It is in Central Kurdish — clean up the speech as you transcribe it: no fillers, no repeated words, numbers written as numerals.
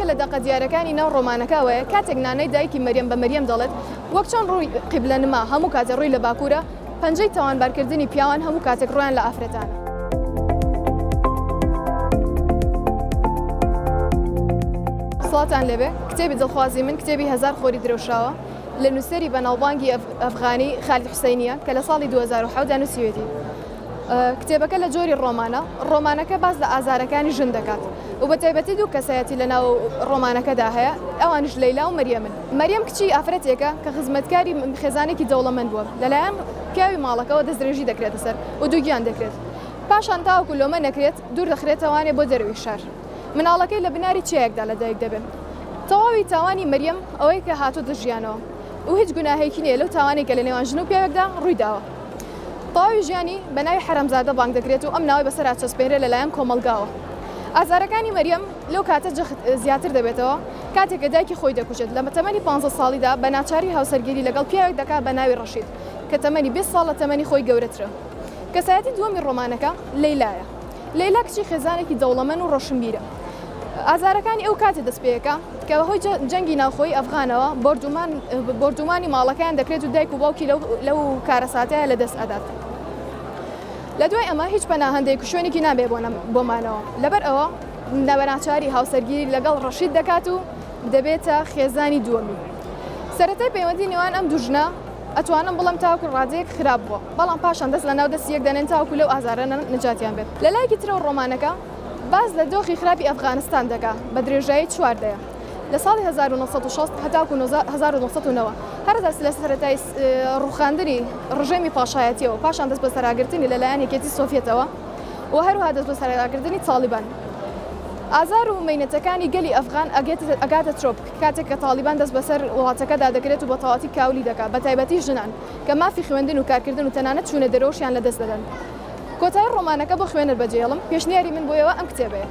یەکێ لە دەقە دیارەکانی ناو ڕۆمانەکە ئەوەیە کاتێک نانای دایکی مەریەم بە مەریەم دەڵێت، وەک چۆن ڕووی قیبلەنما هەموو کاتێ ڕووی لە باکوورە، پەنجەی تاوانبارکردنی پیاوان هەموو کاتێک ڕوویان لە ئافرەتانە. سڵاوتان لێبێ، کتێبی دڵخوازی من کتێبی هەزار خۆری درەوشاوە لە نووسەری بەناوبانگی ئەفغانی خالید حوسەینییە کە لە ساڵی 2007 دا نووسیویەتی. کتێبەکە لە جۆری ڕۆمانە، ڕۆمانەکە باس لە ئازارەکانی ژن دەکات و بە تایبەتی دوو کەسایەتی لە ناو ڕۆمانەکەدا هەیە ئەوانیش لەیلا و مەریەمن. مەریەم کچی ئافرەتێکە کە خزمەتکاری خێزانێکی دەوڵەمەند بووە، لەلایەن پیاوی ماڵەکەوە دەستدرێژی دەکرێتە سەر و دووگیان دەکرێت. پاشان تاوەکو لۆمە نەکرێت دوور دەخرێتەوانێ بۆ دەرەوەی شار. مناڵەکەی لە بناری چیایەکدا لەدایک دەبێت. تەواوی تاوانی مەریەم ئەوەیە کە هاتۆتە ژیانەوە و هیچ گوناهێکی نییە لەو تاوانەی کە لە نێوان ژن و پیاوێکدا ڕووی داوە. تەواوی ژیانی بە ناوی حەرامزادە بانگ دەکرێت و ئەم ناوەی بەسەرا چەسپێنرێت لەلایەن کۆمەڵگاوە. ئازارەکانی مەریەم لەو کاتە جەخت زیاتر دەبێتەوە کاتێک کە دایکی خۆی دەکوژێت لە تەمەنی پانزە ساڵیدا بە ناچاری هاوسەرگیری لەگەڵ پیاوێک دەکات بە ناوی ڕەشید کە تەمەنی 20 ساڵ لە تەمەنی خۆی گەورەترە. کەسایەتی دووەمی ڕۆمانەکە لەیلایە. لەیلا کچی خێزانێکی دەوڵەمەن و ڕۆشنبیرە. ئازارەکانی ئەو کاتێ دەست پێیەکا کە بەهۆی جەنگی ناوخۆیی ئەفغانەوە بۆردومان بۆردومانی ماڵەکەیان دەکرێت و دایک و باوکی لەو لەو کارەساتەیە لە دەست ئەدات. لە دوای ئەمە هیچ پەناهەندەیەک و شوێنێکی نابێ بۆ بۆ مانەوە. لەبەر ئەوە بە ناچاری هاوسەرگیری لەگەڵ ڕەشید دەکات و دەبێتە خێزانی دووەمی. سەرەتای پەیوەندی نێوان ئەم دوو ژنە ئەتوانم بڵێم تاوەکو ڕادەیەک خراپ بووە، بەڵام پاشان دەست لەناو دەستی یەک دەنێن تاوەکو لەو ئازارە نەجاتیان بێت. لە لایەکی ترەوە ڕۆمانەکە باس لە دۆخی خراپی ئەفغانستان دەکا بە درێژایی چوار دەیە لە ساڵی 1960 هەتاکو 1990 هەر لە سەرەتای ڕووخاندنی ڕژێمی پاشایەتیەوە پاشان دەستبەسەراگرتنی لەلایەن یەکێتی سۆڤیەتەوە و هەروەها دەستبەسەراگرتنی تاڵیبان ئازار و مەینەتەکانی گەلی ئەفغان ئەگاتە ترۆپک کاتێک کە تاڵیبان دەست بەسەر وڵاتەکەدا دەگرێت و بە تەواوەتی کاولی دەکات، بە تایبەتی ژنان، کە مافی خوێندن و کارکردن و تەنانەت چوونە دەرەوەشیان لەدەست دەدەن. کۆتایی ڕۆمانەکە بۆ خوێنەر بەجێهێڵم، پێشنیاری من بۆ ئێوە ئەم کتێبەیە.